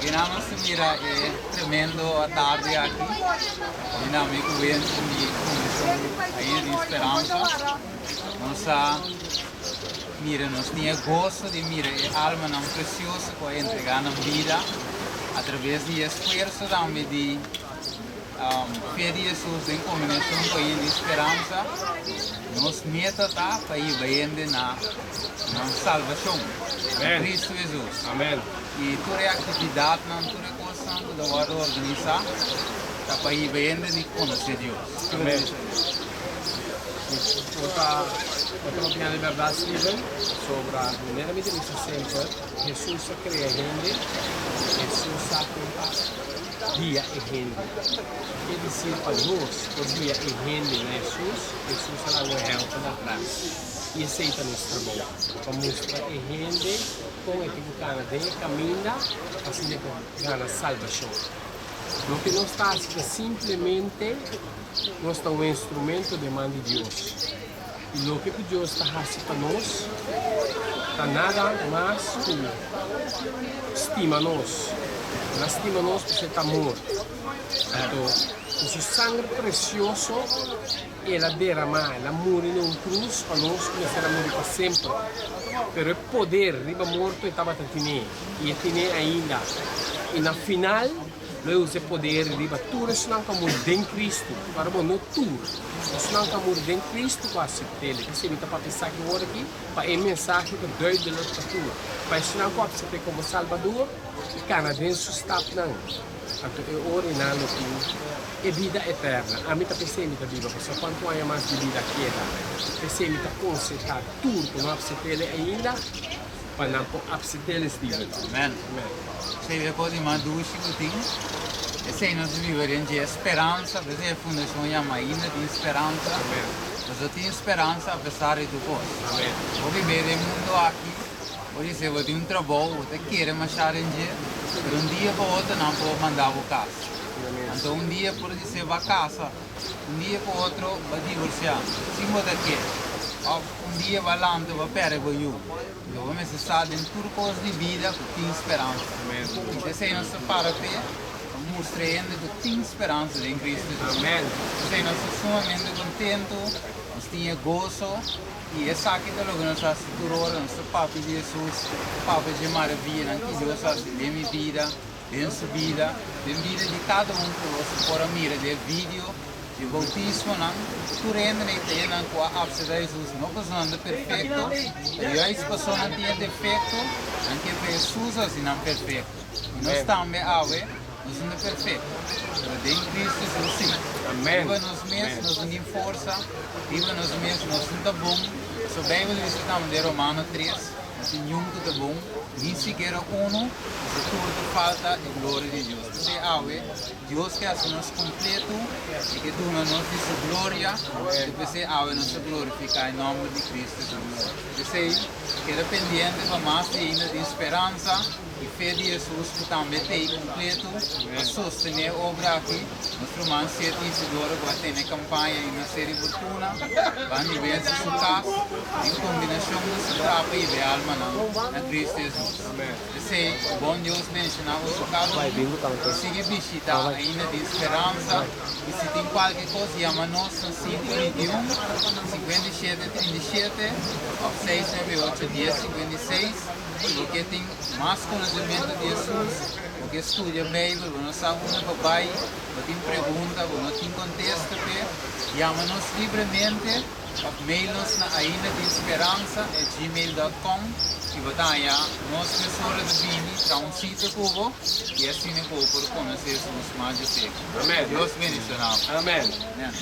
Einan nos ta mira e tremendo atardi aki. Einan mi ku Winston di Fundashon Ainda Tin Speransa. Nos a mira, nos tin e goso di mira e almanan presioso ku a entregá nan bida atraves di esfuerso tambe di Fe di Hesus den kombinashon ku hende di speransa, nos meta ta pa hiba hende na nan salbashon, na Kristu Hesus. I tur e aktividatnan, tur e kosnan ku ta wòrdu organisá ta pa hiba hende di konosé Dios. Bo ta papia di bèrdat, Steven, pasobra manera mi ta bisa semper, Hesus a krea hende, Hesus sa kon ta guia e hende. Ke disir pa nos por guia e hende na Hesus, Hesus a laga un ehèmpel atras. I esei ta nos trabou, pa mustra e hende kon e tin ku kana den e kaminda pa asina e por gana salbashon. Loke nos ta hasi ta simplemente nos ta un instrumento den man di Dios. I loke ku Dios ta hasi pa nos ta nada mas ku stima nos. El a stima nos pasobra e ta amor. Anto, ku su sangre presioso el a deramá, el a muri na un krus pa nos ku mester a muri pa semper. Pero e poder riba morto e tabata tiné, i e tiné ainda. I na final. Lo e usa e poder riba tur esnan ku a muri den Kristu. Ora bo, no tur. Esnan ku a muri den Kristu ku a asept'El. P'esei mi ta papia esaki ora aki, pa e mensahe ta duidelik pa tur. Pa esnan ku a asept'E komo Salbador i kana den Su stapnan, anto e ora i nan lo tin e bida eterna. Ami ta p'esei mi ta biba, pasobra kuantu aña mas di bida keda. P'esei mi ta konsehá tur ku no a asept'El ainda, Pa nan por apsit'el, Steven. Amen. Esei ta e kos di mas dushi ku tin. Esei nos ta biba den dje speransa, p'esei e fundashon yama Ainda Tin Speransa. Pasobra tin speransa apesar di tur kos. Bo biba den mundu aki, bo di bo tin un trabou, bo ta kere masha den dje, pero un dia pa otro nan por manda bo kas. Anto un dia por di bo a kasa, un dia pa otro bo a divorsiá, sin bo ta ke. Òf un dia bo a lanta bo a pèrdè bo yu. Lo bo mester sa den tur kos di bida ku tin speransa. I p'esei nos ta para p'e pa mustra e hende ku tin speransa den Kristu Hesus. P'esei nos ta sumamente kontentu, nos tin e goso, i esaki ta loke nos hasi tur ora, nos ta papia di Hesus, papia dje maravianan ki Dios hasi den mi bida, den su bida, den bida di kada un ku nos por a mira den e video. E boutismonan, tur hende na itenan ku a apseptá Hesus no pasobra nan ta perfekto, pero juist pasobra nan tin e defekto, nan ke pa Hesus hasi nan perfekto. I nos tambe awe, nos no ta perfekto, pero den Kristu Hesus sí. Riba nos mes nos no tin forsa, riba nos mes nos no ta bon, pasobra Beibel ta bisa tambe den Romano tres, No tin niun ku ta bon, ni sikiera unu, pasobra tur ta falta e gloria di Dios. P'esei awe, Dios ke hasi nos kompletu i ke duna nos di su gloria, i p'esei awe nos ta glorifiká e nòmber di Kristu Hesus. P'esei, keda pendiente pa mas di ainda tin speransa i fe di Hesus ku tambe t'ei kompletu pa sostené e obra aki. Nos ruman Seti Isidoro ku a tene kampaña i na Seri Fortuna, ban di vense su kas den kombinashon ku su trapa i bealmanan na Kristu Hesus. P'esei, bon Dios benshoná boso kada un i sigui bishitá Ainda Tin Speransa. I si tin kualke kos, yama nos na 521 57 37 òf 698 10 56. Si bo ke tin mas konosementu di Hesus, bo ke studia Beibel, bo no sa unda pa bai, bo tin pregunta, bo no tin kontesta p'e, yama nos libremente. Òf mail nos na aindatinSperansa@gmail.com i bo ta haña nos mesora ta bini traha un sita ku bo i asina ku bo por konosé Hesus mas dje serka. Dios bendishoná bo. Amen. Amen.